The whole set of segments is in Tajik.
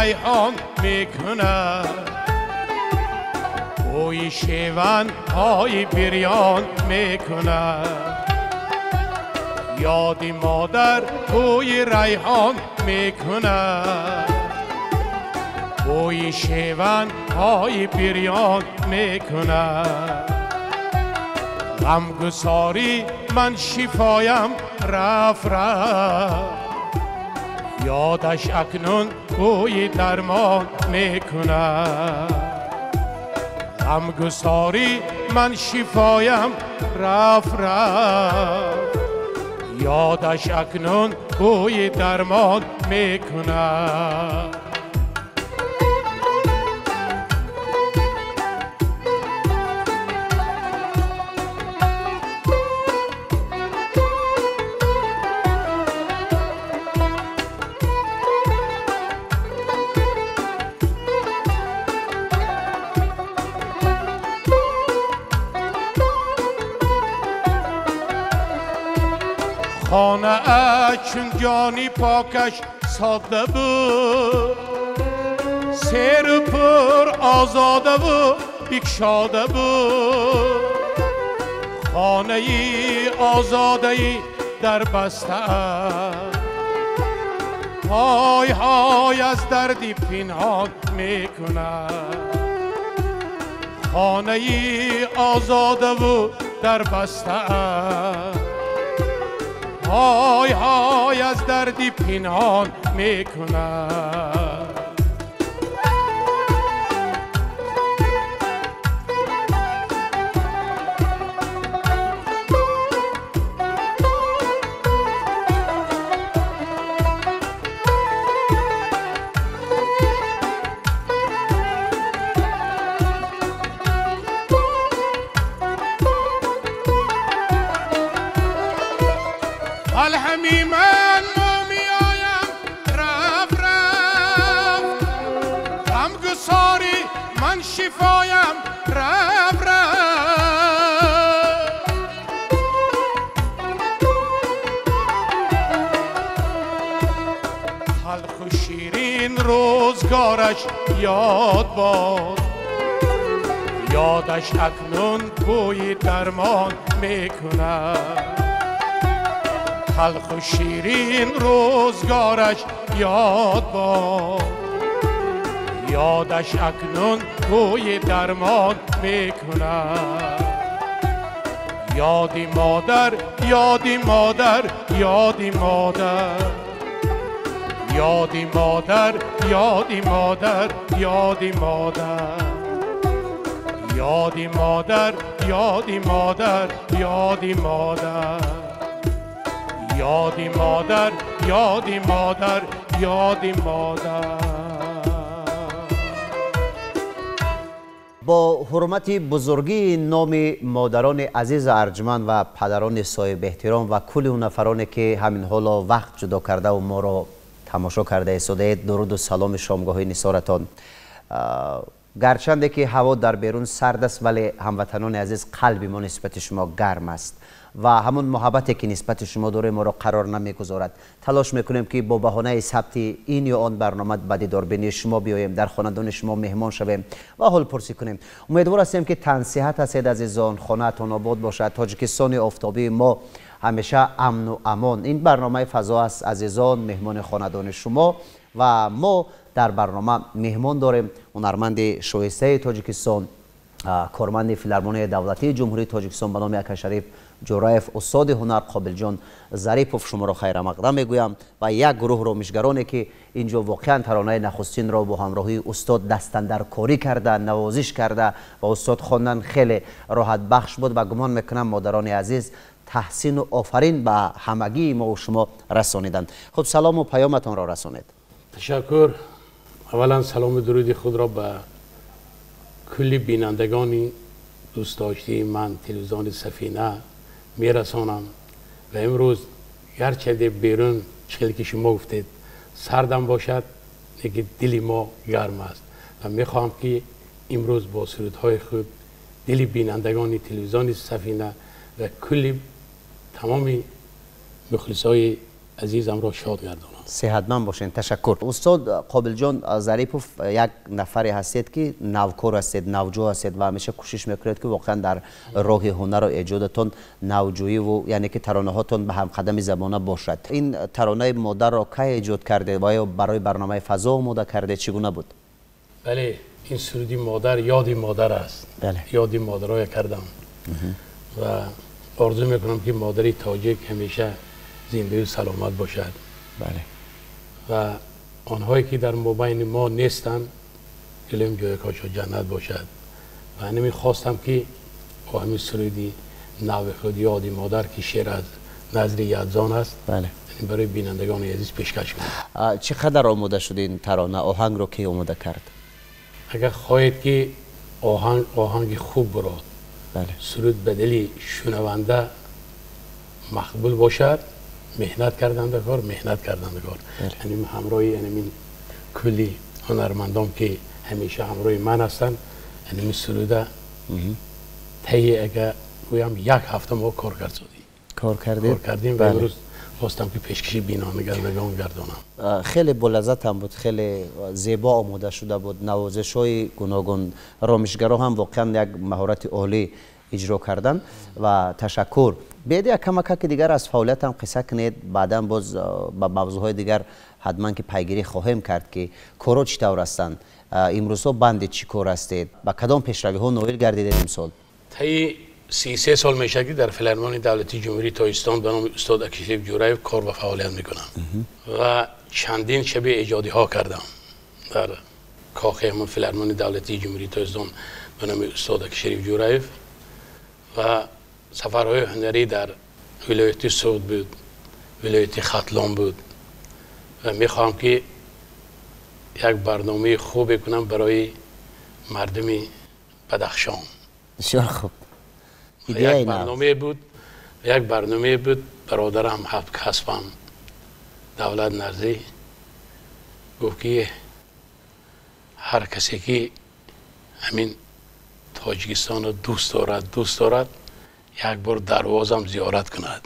ریحان میکنه، بوی شیون های بریان میکنه. یادی مادر بوی ریحان میکنه، بوی شیون های بریان میکنه. غمگساری من شفایم رفت رفت، یادش اکنون بوی درمان میکنه. غمگساری من شفایم رفت رفت، یادش اکنون بوی درمان میکنه. خانه چون جانی پاکش ساده بود، سیر پر آزاده و بکشاده بود. خانه آزاده در بسته، های های از دردی پنهان میکنه. خانه آزاده و در بسته، های های از دردی پنهان میکنه. الهمی من میایم رفت رفت، غمگساری من شفایم رفت رفت. تلخ و شیرین روزگارش یاد باد، یادش اکنون بوی درمان میکند. تلخ و شیرین روزگارش یاد باد، یادش اکنون بوی درمان میکند. یادی مادر، یادی مادر، یادی مادر، یادی مادر، یادی مادر، یادی مادر، یادی مادر، یادی مادر، یادی مادر، یادی مادر، یادی مادر، یادی مادر. با حرمت بزرگی نام مادران عزیز ارجمند و پدران صاحب احترام و کل اون نفرانی که همین حالا وقت جدا کرده و ما را تماشا کرده ایستاده، درود و سلام شامگاهی نثارتان. گرچنده که هوا در بیرون سرد است، ولی هموطنان عزیز قلب ما نسبت شما گرم است و همون محبتی که نسبت شما داره ما را قرار نمیگذارد. تلاش میکنیم که با بهانه ثبت این یا آن برنامه به دیدار بینی شما بیاییم، در خاندان شما مهمان شویم و حال پرسی کنیم. امیدوار هستیم که تن صحت هستید عزیزان، خانه‌تان آباد باشد، تاجیکستان آفتابی ما همیشه امن و امان. این برنامه فضا است عزیزان، مهمان خاندان شما و ما در برنامه مهمان داریم هنرمند شایسته تاجیکستان، Корманди Филармонияи давлатии Ҷумҳурии Тоҷикистон ба номи Акашариф Ҷӯраев, устоди ҳунар Қобилҷон Зарипов шуморо хайрамақдам мегӯям ва як гурӯҳ ромишгароне, ки инҷо воқеан таронаи нахустинро бо ҳамроҳии устод дастандаркорӣ карда, навозиш карда ва устод хондан хеле роҳатбахш буд ва гумон мекунам, модарони азиз таҳсину офарин ба ҳамагии мову шумо расониданд. Хуб, салому паёматонро расонед. Ташаккур. Аввалан салому дуруди худро ба кулли бинандагони дӯстдоштаи ман, телевизиони Сафина, мерасонам ва имрӯз гарчанде берун, чӣ хеле ки шумо гуфтед, сардам бошад, лекин дили мо гарм аст ва мехоҳам, ки имрӯз бо сурудҳои худ дили бинандагони телевизиони Сафина ва кулли тамоми мухлисои азизамро шод гардонам. Сеҳатманд бошед, ташаккур. Устод Қобилҷон Зарипов, як нафаре ҳастед, ки навкор ҳастед, навҷӯ ҳастед ва ҳамеша кӯшиш мекунед, ки воқеан дар роҳи ҳунару эҷодатон навҷӯиву, яъне ки таронаҳотон ба ҳамқадами замона бошад. Ин таронаи модарро кай эҷод кардед ва ё барои барномаи фазо омода кардед, чӣ гуна буд? Бале, ин суруди модар, ёди модар аст. Ёди модароя кардам ва орзу мекунам, ки модари тоҷик ҳамеша зиндаю саломат бошад ва онҳое ки дар мобайни мо нестанд, илоҳим ҷойгоҳашон ҷаннат бошад. Ва ҳамин хостам, ки бо ҳамин суруди нави худ, ёди модар, ки шеър аз Назри Ядзон аст, барои бинандагони азиз пешкаш кунам. Чӣ қадар омода шуд ин тарона? Оҳангро ки омода кард? Агар хоҳед, ки оҳанг оҳанги хуб бурод, суруд ба дили шунаванда мақбул бошад, меҳнат кардан даркор, меҳнат кардан даркор. Яъне ҳамроҳи ҳамин кулли ҳунармандон, ки ҳамеша ҳамроҳи ман ҳастанд, ҳамин суруда таи, агар гӯям, як ҳафта мо кор кардем. Кор кардед? Кор кардем ва имрӯз хостам, ки пешкаши бинандагон гардонам. Хеле болаззат ҳам буд, хеле зебо омода шуда буд, навозишҳои гуногун, ромишгаро ҳам воқеан як маҳорати олӣ иҷро кардан ва ташаккур. Биёед, як камакаки дигар аз фаъолиятам қисса кунед, баъдан боз ба мавзӯъҳои дигар ҳатман ки пайгирӣ хоҳем кард, ки корҳо чӣ тавр ҳастанд, имрӯзҳо банди чӣ кор ҳастед, ба кадом пешравиҳо ноил гардидед имсол? Таи 33 сол мешавад, ки дар Филармонияи давлатии Ҷумҳурии Тоҷикистон ба номи устод Акашариф Ҷӯраев кор ва фаъолият мекунам ва чандин шаби эҷодиҳо кардам дар кохи ҳамон Филармонияи давлатии Ҷумҳурии Тоҷикистон ба номи устод Акашариф Ҷӯраев ва сафарҳои ҳунарӣ дар вилояти Суғд буд, вилояти Хатлон буд ва мехоҳам, ки як барномаи хубе кунам барои мардуми Бадахшон. Бисёр хуб. Як барномае буд, як барномае буд. Бародарам, ҳамкасбам Давлат Нарзӣ гуфт, ки ҳар касе ки ҳамин Тоҷикистонро дӯст дорад, дӯст дорад, як бор Дарвозам зиёрат кунад.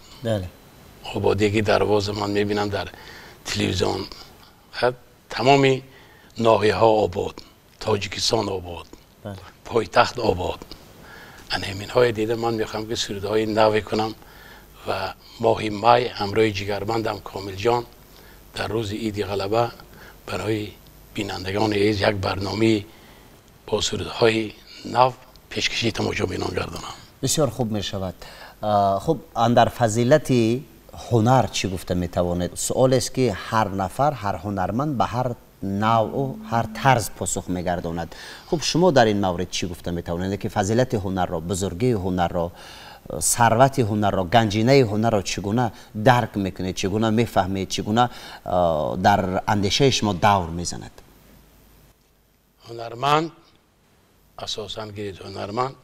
Ободиги Дарвоза ман мебинам дар телевизион, тамоми ноҳияҳо обод, Тоҷикистон обод, пойтахт обод. Ана ҳаминҳое дида, ман мехоҳам, ки сурудҳои наве кунам ва моҳи май ҳамроҳи ҷигарбандам Комилҷон дар рӯзи Иди Ғалаба барои бинандагони азиз як барномаи бо сурудҳои нав пешкаши тамошобинон гардонам. Бисёр хуб мешавад. Хуб, андар фазилати ҳунар чӣ гуфта метавонед? Суолест, ки ҳар нафар, ҳар ҳунарманд ба ҳар навъу ҳар тарз посух мегардонад. Хуб, шумо дар ин маврид чӣ гуфта метавонед, ки фазилати ҳунарро, бузургии ҳунарро, сарвати ҳунарро, ганҷинаи ҳунарро чӣ гуна дарк мекунед, чӣ гуна мефаҳмед, чӣ гуна дар андешаи шумо давр мезанад? Ҳунарманд, асосан гиред, ҳунарманд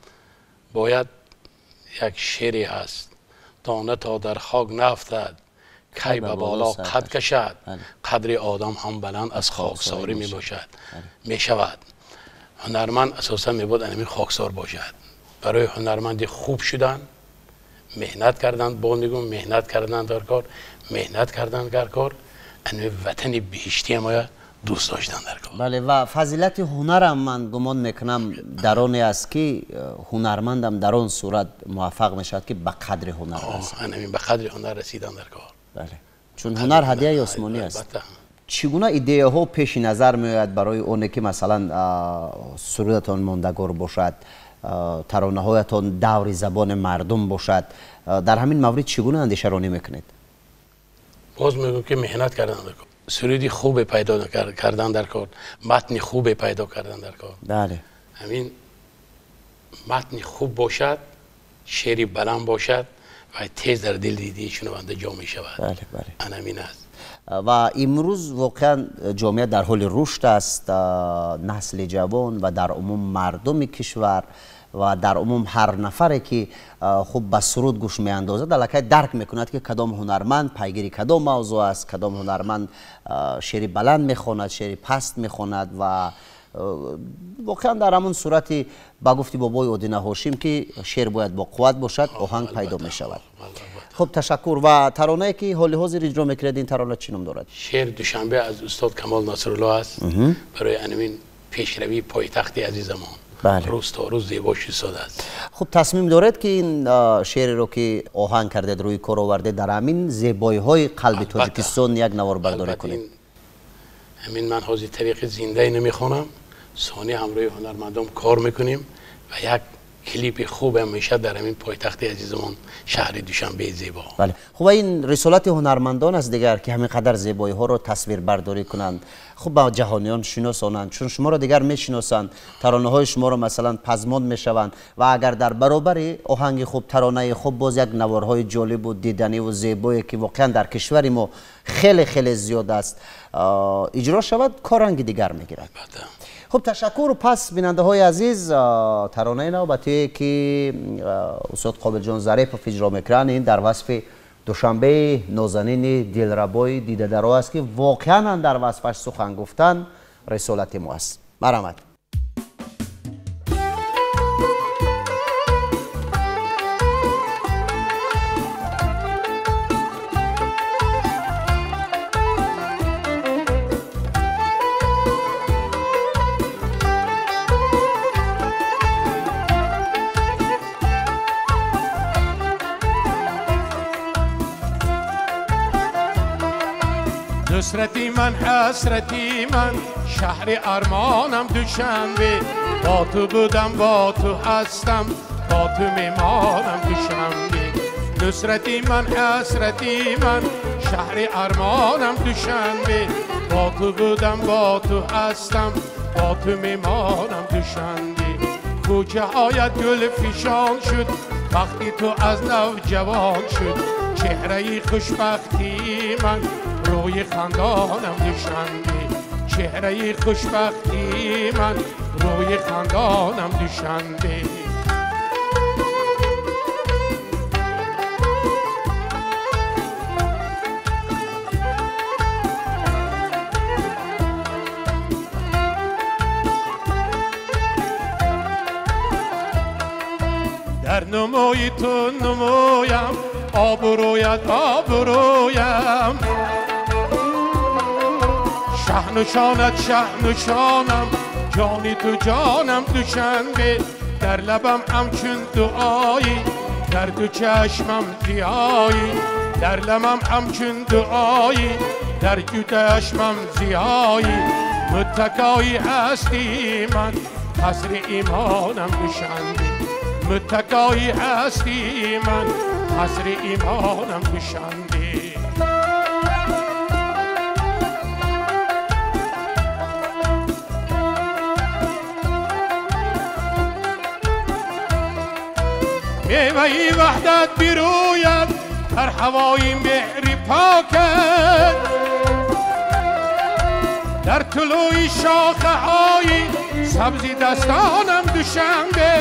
бояд, як шере ҳаст: дона то дар хок нафтад, кай ба боло қад кашад, қадри одам ҳам баланд аз хоксорӣ мебошад, мешавад. Ҳунарманд асосан мебояд анами хоксор бошад. Барои ҳунарманди хуб шудан меҳнат кардан, бо мегӯм, меҳнат кардан дар кор, меҳнат кардан дар кор, анами ватани биҳиштиам оя дӯст доштан дар кор. Бале, ва фазилати ҳунарам, ман гумон мекунам, дар оне аст, ки ҳунармандам дар он сурат муваффақ мешавад, ки ба қадри ҳунар расад. Анами ба қадри ҳунар расидан дар кор. Бале, чун ҳунар ҳадияи осмонӣ аст. Чӣ гуна идеяҳо пеши назар меояд барои оне ки, масалан, сурудатон мондагор бошад? таронаҳоятон даври забони мардум бошад. Дар ҳамин маврид чӣ гуна андешаронӣ мекунед? Боз мегӯям ки меҳнат кардан дар кор, суруди хубе пайдо кардан дар кор, матни хубе пайдо кардан дар кор. Бале. Ҳамин матни хуб бошад, шеъри баланд бошад ва тез дар дил диди шунаванда ҷо мешавад. Бале, бале. Ана ҳамин аст. Ва имрӯз воқеан ҷомеа дар ҳоли рушд аст, насли ҷавон ва дар умум мардуми кишвар ва дар умум ҳар нафаре ки хуб ба суруд гӯш меандозад, аллакай дарк мекунад ки кадом ҳунарманд пайгири кадом мавзӯъ аст, кадом ҳунарманд шеъри баланд мехонад, шеъри паст мехонад ва воқеан дар ҳамон сурати ба гуфти бобои Одина Ҳошим ки шеър бояд бо қувват бошад, оҳанг пайдо мешавад. Хуб, ташаккур. Ва таронае ки ҳоли ҳозир иҷро мекунед, ин тарона чӣ ном дорад? Шеър Душанбе аз устод Камол Насрулло аст, барои анамин пешравии пойтахти азизамон. Рӯз то рӯз зебо шудааст. Хуб, тасмим доред ки ин шеъреро ки оҳанг кардед, рӯи кор овардед, дар ҳамин зебоиҳои қалби Тоҷикистон як навор бардорӣ кунед? Ҳамин ман ҳозир тариқи зиндае намехонам, сони ҳамроҳи ҳунармандон кор мекунем ва як клипи хубам мешавад дар ҳамин пойтахти азизамон шаҳри Душанбеи зебо. Бале. Хуб, ин рисолати ҳунармандон аст дигар ки ҳамин қадар зебоиҳоро тасвирбардорӣ кунанд, хуб ба ҷаҳониён шиносонанд, чун шуморо дигар мешиносанд, таронаҳои шуморо масалан пазмон мешаванд ва агар дар баробари оҳанги хуб, таронаи хуб боз як наворҳои ҷолибу диданиву зебое ки воқеан дар кишвари мо хеле хеле зиёд аст иҷро шавад, кор ранги дигар мегирад. Хуб, ташаккур. Пас бинандаҳои азиз, таронаи навбатие ки устод Қобилҷон Зарипов иҷро мекунанд, ин дар васфи Душанбеи нозанини дилрабои дидадаро аст ки воқеан дар васфаш сухан гуфтан рисолати мо аст. Марҳамат. Нусрати ман, ҳасрати ман, шаҳри армонам Душанбе. Бо ту будам, бо ту ҳастам, бо ту мемонам Душанбе. Нусрати ман, ҳасрати ман, шаҳри армонам Душанбе. Бо ту будам, бо ту ҳастам, бо ту мемонам Душанбе. Кӯчаҳоят гулфишон шуд, вақти ту аз нав ҷавон шуд. Чеҳраи хушбахтии ман, рӯи хандонам Душанбе. Чеҳраи хушбахтии ман, рӯи хандонам Душанбе. Дар намои ту намоям, обрӯят обрӯям, шаҳнушонат шаҳнушонам, ҷони ту ҷонам Душанбе. Дар лабам ҳамчун дуоӣ, дар ду чашмам зиёӣ. Дар лабам ҳамчун дуоӣ, дар ду чашмам зиёӣ. Муттакои ҳастӣ ман, қасри имонам Душанбе. Муттакои ҳастӣ ман, қасри имонам Душанбе. Меваи ваҳдат бирӯяд дар ҳавои меҳри покат, дар тулӯи шохаҳои сабзи дастонам Душанбе.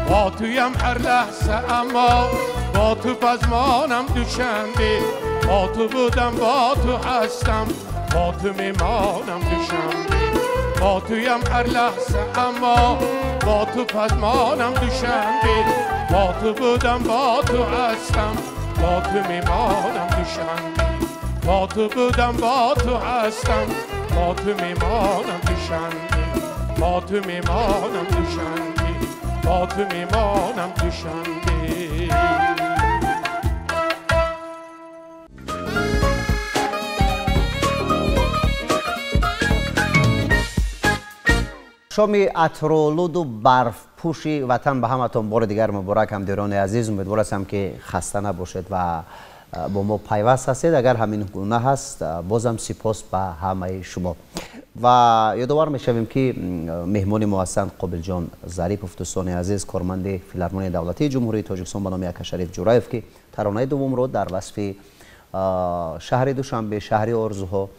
Бо туям ҳар лаҳза, аммо бо ту пазмонам Душанбе. Бо ту будам, бо ту ҳастам, бо ту мемонам Душанбе. Бо туям ҳар лаҳза, аммо бо ту пазмонам Душанбе. Бо ту будам, бо ту ҳастам, бо ту мемонам Душанбе. Бо ту будам, бо ту ҳастам, бо ту мемонам Душанбе. Бо ту мемонам Душанбе. Бо ту мемонам Душанбе. Шоми атролуду барфпӯши ватан ба ҳаматон бори дигар муборак, ҳамдиёрони азиз. Умедвор ҳастам, ки хаста набошед ва бо мо пайваст ҳастед. Агар ҳамин гуна ҳаст, бозам сипос ба ҳамаи шумо. Ва ёдовар мешавем, ки меҳмони мо ҳастанд Қобилҷон Зарипов, дӯстони азиз, корманди Филармонияи давлатии Ҷумҳурии Тоҷикистон ба номи Акашариф Ҷураев, ки таронаи дуввумро дар васфи шаҳри Душанбе, шаҳри орзуҳо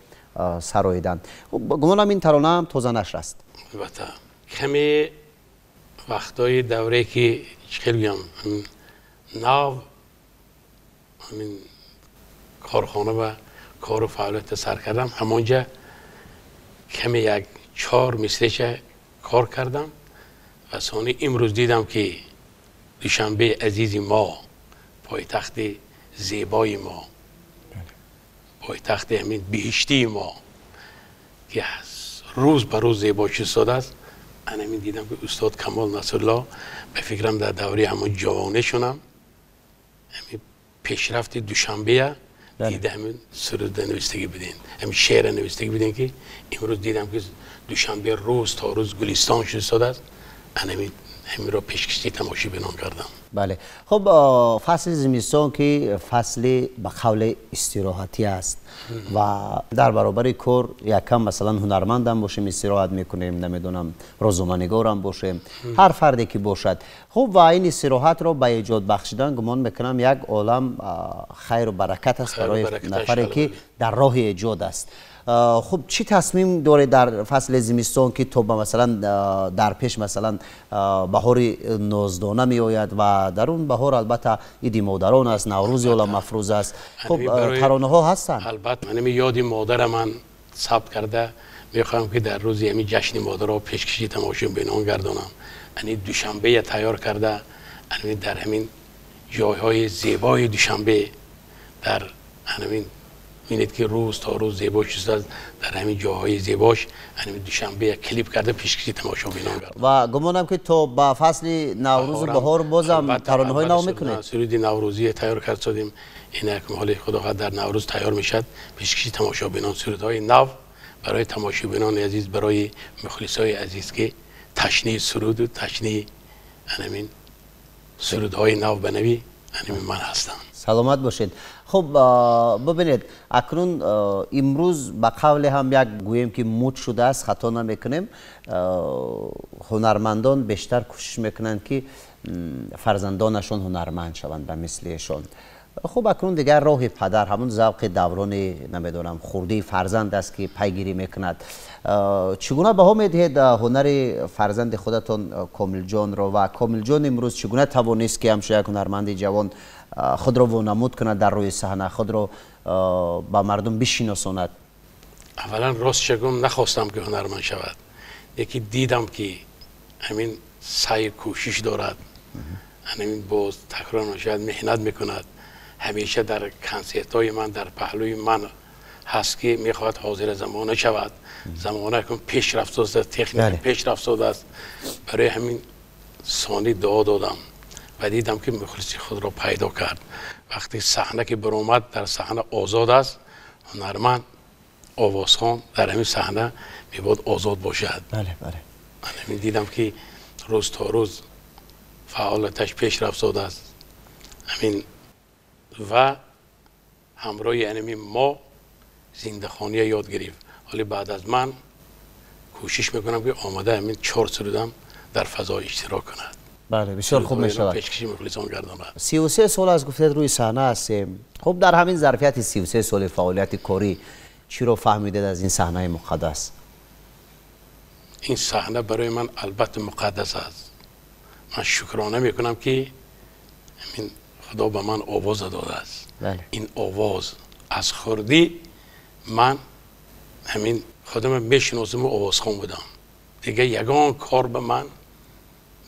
сароиданд. Гумонам, ин тарона ҳам тоза нашр аст. Албатта, каме вақтҳои даврае, ки чӣ хел гӯям, нав ҳамин корхона ва кору фаъолиятро сар кардам, ҳамонҷа каме як чор мисреша кор кардам ва сони имрӯз дидам, ки Душанбе азизи мо, пойтахти зебои мо, пойтахти ҳамин биҳиштии мо, ки рӯз ба рӯз зебо шудааст. Ҳамин дидам, ки устод Камол Насрулло, ба фикрам, дар давраи ҳамон ҷавонешонам ҳамин пешрафти Душанбея дида, ҳамин суруда навистагӣ будем, ҳамин шеъра навистагӣ будем, ки имрӯз дидам, ки Душанбе рӯз то рӯз гулистон шудааст. Ҳамин ҳаминро пешкаши тамошобинон кардам. Бале, хуб, фасли зимистон, ки фасли ба қавли истироҳатӣ аст ва дар баробари кор якам, масалан, ҳунармандам бошем, истироҳат мекунем, намедонам, рӯзноманигорам бошем, ҳар фарде ки бошад. Хуб, ва ин истироҳатро ба эҷод бахшидан, гумон мекунам, як олам хайру баракат аст барои нафаре, ки дар роҳи эҷод аст. Хуб, чӣ тасмим доред дар фасли зимистон, ки то ба масалан дар пеш, масалан, баҳори ноздона меояд ва дар он баҳор албатта иди модарон аст, Наврӯзи оламафрӯз аст. Хуб, таронаҳо ҳастанд? Албатта, ҳамин ёди модара ман сабт карда мехоҳам, ки дар рӯзи ҳамин ҷашни модаро пешкаши тамошобинон гардонам. Ани Душанбея тайёр карда, ҳамин дар ҳамин ҷойҳои зебои Душанбе, дар ҳамин бинед, ки рӯз то рӯз зебо шудааст, дар ҳамин ҷойҳои зебош ҳамин Душанбе клип карда пешкаши тамошобинон гардонам. Ва гумонам, ки то ба фасли Наврӯзу баҳор бозам таронаҳои нав мекунед. Суруди наврӯзие тайёр карда содем. Ин як ҳоли худо дар Наврӯз тайёр мешавад, пешкаши тамошобинон, сурудҳои нав барои тамошобинони азиз, барои мухлисои азиз, ки ташнии суруду ташнии ҳамин сурудҳои нав ба навӣ ҳамин ман ҳастам. Саломат бошед. Хуб, бибинед, акнун имрӯз ба қавле ҳам як гӯем, ки муд шудааст, хато намекунем, ҳунармандон бештар кӯшиш мекунанд, ки фарзандонашон ҳунарманд шаванд ба мисли эшон. Хуб, акнун дигар роҳи падар, ҳамун завқи даврони, намедонам, хурдии фарзанд аст, ки пайгирӣ мекунад. Чӣ гуна баҳо медиҳед ҳунари фарзанди худатон Комилҷонро ва Комилҷон имрӯз чӣ гуна тавонист, ки ҳамчун як ҳунарманди ҷавон худро вонамуд кунад дар рӯи саҳна, худро ба мардум бишиносонад? Аввалан, рост гӯм, нахостам, ки ҳунарманд шавад, лекин дидам, ки ҳамин саъю кӯшиш дорад, ҳамин боз такрор мешавад, меҳнат мекунад, ҳамеша дар консертҳои ман дар паҳлӯи ман ҳаст, ки мехоҳад ҳозира замона шавад. Замона пешрафт аст, техника пешрафт аст. Барои ҳамин сони дуо додам ва дидам, ки мухлиси худро пайдо кард. Вақте саҳна ки баромад, дар саҳна озод аст. Ҳунарманд, овозхон дар ҳамин саҳна мебояд озод бошад. Ҳамин дидам, ки рӯз то рӯз фаъолияташ пешрафт аст, ҳамин ва ҳамроҳи ҳамин мо зиндахония ёд гирифт. Ҳоли баъд аз ман кӯшиш мекунам, ки омада ҳамин чор сурудам дар фазо иштирок кунад. Бале, бисёр хуб мешавад. Пешкаши мухлисон гардонад. 33 сол аст, гуфтед, рӯи саҳна ҳастем. Хуб, дар ҳамин зарфияти 33 соли фаъолияти корӣ чиро фаҳмидед аз ин саҳнаи муқаддас? Ин саҳна барои ман албатта муқаддас аст. Ман шукрона мекунам, ки ҳамин худо ба ман овоза додааст. Ин овоз аз хурдӣ ман ҳамин худама мешиносиму овозхон будам. Дигар ягон кор ба ман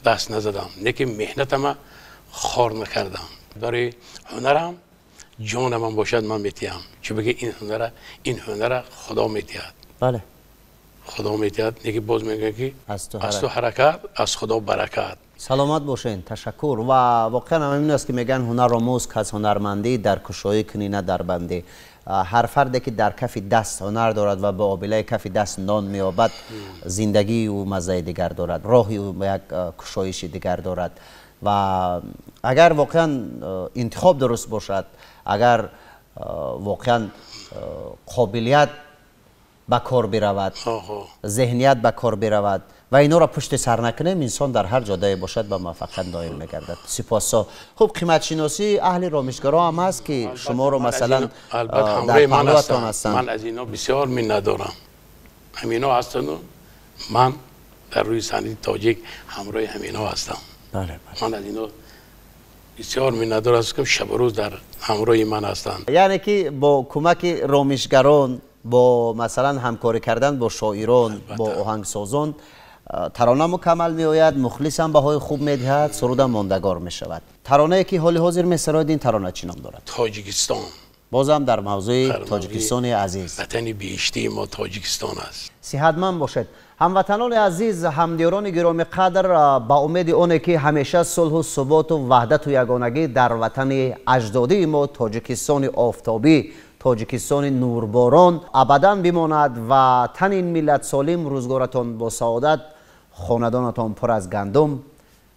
даст назадам, лекин меҳнатама хор накардам. Барои ҳунарам ҷонамам бошад, ман метиҳам, чунки ин ҳунара худо метиҳад. Худо метиҳад, лекин боз мегӯяд, ки аз ту ҳаракат, аз худо баракат. Саломат бошед, ташаккур. Ва воқеан ҳамин аст, ки мегӯянд: ҳунарро мӯз, каз ҳунармандӣ дар кушоӣ кунӣ, на дар бандӣ. Ҳар фарде ки дар кафи даст ҳунар дорад ва бо обилаи кафи даст нон меёбад, зиндагии ӯ маззаи дигар дорад, роҳи ӯ як кушоиши дигар дорад. Ва агар воқеан интихоб дуруст бошад, агар воқеан қобилият ба кор биравад, зеҳният ба кор биравад ва инҳоро пушти сар накунем, инсон дар ҳар ҷодае бошад ба муваффақият ноил мегардад. Сипосо. Хуб, қиматшиносии аҳли ромишгаро ҳам ҳаст ки шуморо масалан дар паҳлӯятон ҳастанд. Ман аз инҳо бисёр миннатдорам. Ҳаминҳо ҳастанду ман дар рӯи саҳнаи тоҷик ҳамроҳи ҳаминҳо ҳастам. Ман аз инҳо бисёр миннатдор ҳастам, ки шабу рӯз дар ҳамроҳи ман ҳастанд. Яъне ки бо кӯмаки ромишгарон, бо масалан ҳамкорӣ кардан бо шоирон, бо оҳангсозон тарона мукаммал меояд, мухлис ҳам баҳои хуб медиҳад, сурудам мондагор мешавад. Таронае ки ҳоли ҳозир месароед, ин тарона чӣ ном дорад? Тоҷикистон. Бозам дар мавзӯи Тоҷикистони азиз. Ватани биҳиштии мо Тоҷикистон аст. Сиҳатманд бошед. Ҳамватанони азиз, ҳамдиёрони гиромиқадр, ба умеди оне ки ҳамеша сулҳу суботу ваҳдату ягонагӣ дар ватани аҷдодии мо Тоҷикистони офтобӣ, Тоҷикистони нурборон абадан бимонад ва тани ин миллат солим, рӯзгоратон бо саодат, хонадонатон пур аз гандум,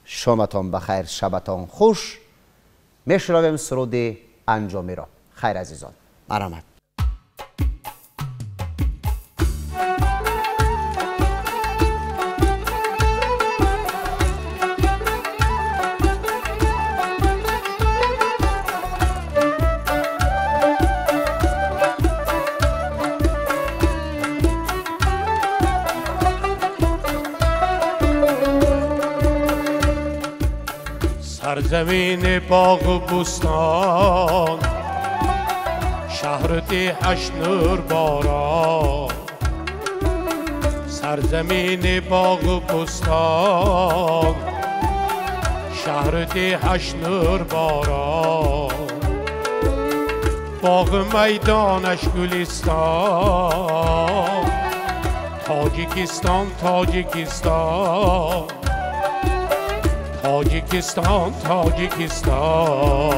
шоматон ба хайр, шабатон хуш. Мешунавем суруди анҷомиро. Хайр азизон, марҳамат. سرزمین باغ و بوستان، شهر دیهش نور باران. سرزمین باغ و بوستان، شهر دیهش نور باران. باغ میدانش گلستان، تاجیکستان تاجیکستان، تاجیکستان تاجیکستان.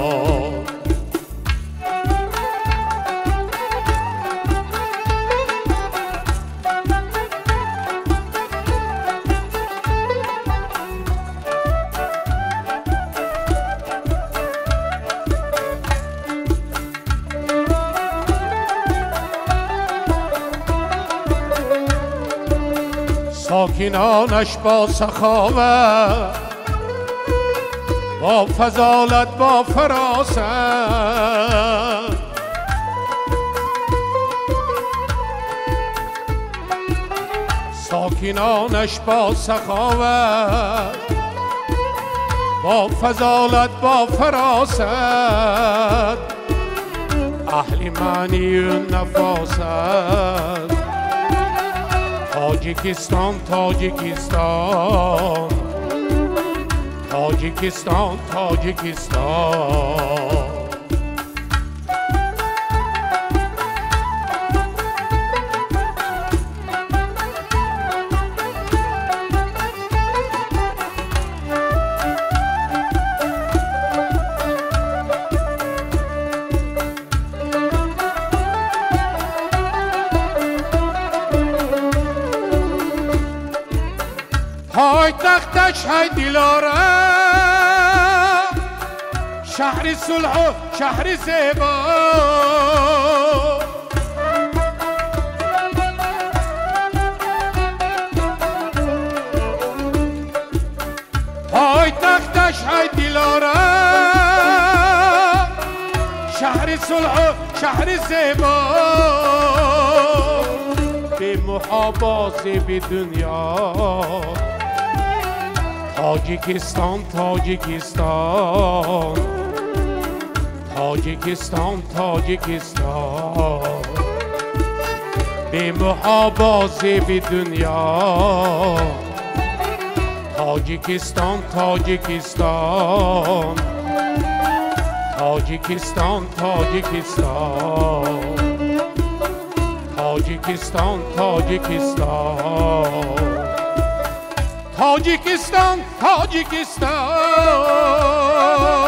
ساکنانش با سخاوت، با فضالت، با فراست، ساکنانش با سخاوت، با فضالت، با فراست، اهل معنی و نفاست. تاجیکستان تاجیکستان، تاجیکستان تاجیکستان. پایتختش های دیلاره، شهر صلح و شهر زیبا. پایتختش های دیلاره، شهر صلح و شهر زیبا. به محاباز به دنیا، تاجیکستان تاجیکستان، تاجیکستان تاجیکستان. به محاباز به دنیا، تاجیکستان تاجیکستان، تاجیکستان تاجیکستان، تاجیکستان تاجیکستان، تاجیکستان تاجیکستان.